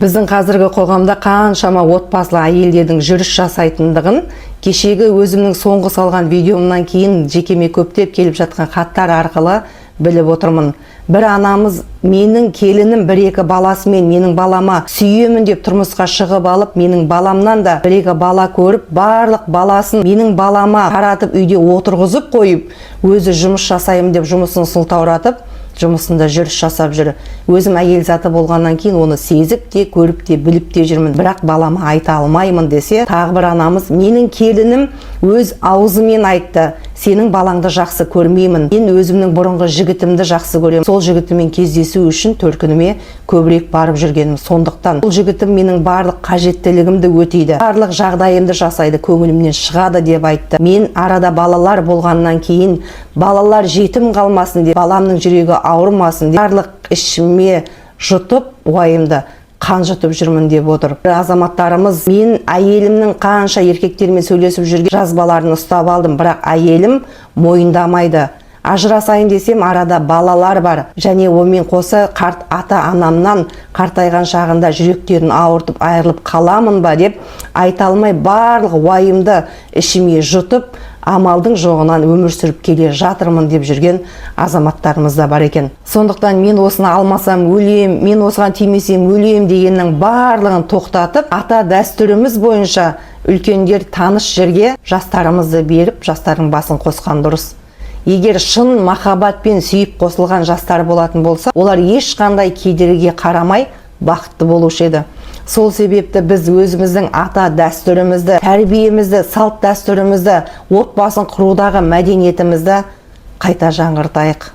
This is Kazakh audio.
Біздің қазіргі қоғамда қаншама отбасылы әйелдердің жүріс жасайтындығын кешегі өзімнің соңғы салған видеомнан кейін жекеме көптеп келіп жатқан хаттар арқылы біліп отырмын. Бір анамыз: «Менің келінім бір екі баласымен менің балама сүйемін деп тұрмысқа шығып алып, менің баламнан да бір екі бала көріп, барлық баласын менің балама қаратып, үйде отырғызып қойып, өзі жұмыс жасаймын деп, жұмысын сылтауратып, жұмысында жүріс жасап жүр. Өзім әйел заты болғаннан кейін оны сезіп те, көріп те, біліп те жүрмін, бірақ балама айта алмаймын», – десе, тағы бір анамыз: «Менің келінім өз аузымен айтты: "Сенің балаңды жақсы көрмеймін, мен өзімнің бұрынғы жігітімді жақсы көремін. Сол жігітіммен кездесу үшін төркініме көбірек барып жүргенім. Сондықтан бұл жігітім менің барлық қажеттілігімді өтейді, барлық жағдайымды жасайды, көңілімнен шығады" деп айтты. Мен арада балалар болғаннан кейін, балалар жетім қалмасын деп, баламның жүрегі ауырмасын деп, барлық ішіме жұтып, уайымды қан жұтып жүрмін», – деп отыр. Бір азаматтарымыз: «Мен әйелімнің қанша еркектермен сөйлесіп жүрген жазбаларын ұстап алдым, бірақ әйелім мойындамайды. Ажырасайын десем, арада балалар бар және онымен қоса қарт ата анамнан қартайған шағында жүректерін ауыртып, айырылып қаламын ба деп айта алмай, барлық уайымды ішіме жұтып, амалдың жоғынан өмір сүріп келе жатырмын», – деп жүрген азаматтарымыз да бар екен. Сондықтан «мен осыны алмасам өлем, мен осыған тимесем өлем» дегеннің барлығын тоқтатып, ата дәстүріміз бойынша үлкендер таныс жерге жастарымызды беріп, жастардың басын қосқан дұрыс. Егер шын махаббатпен сүйіп қосылған жастар болатын болса, олар ешқандай кедергіге қарамай бақытты болушы еді. Сол себепті біз өзіміздің ата дәстүрімізді, тәрбиемізді, салт дәстүрімізді, отбасын құрудағы мәдениетімізді қайта жаңғыртайық.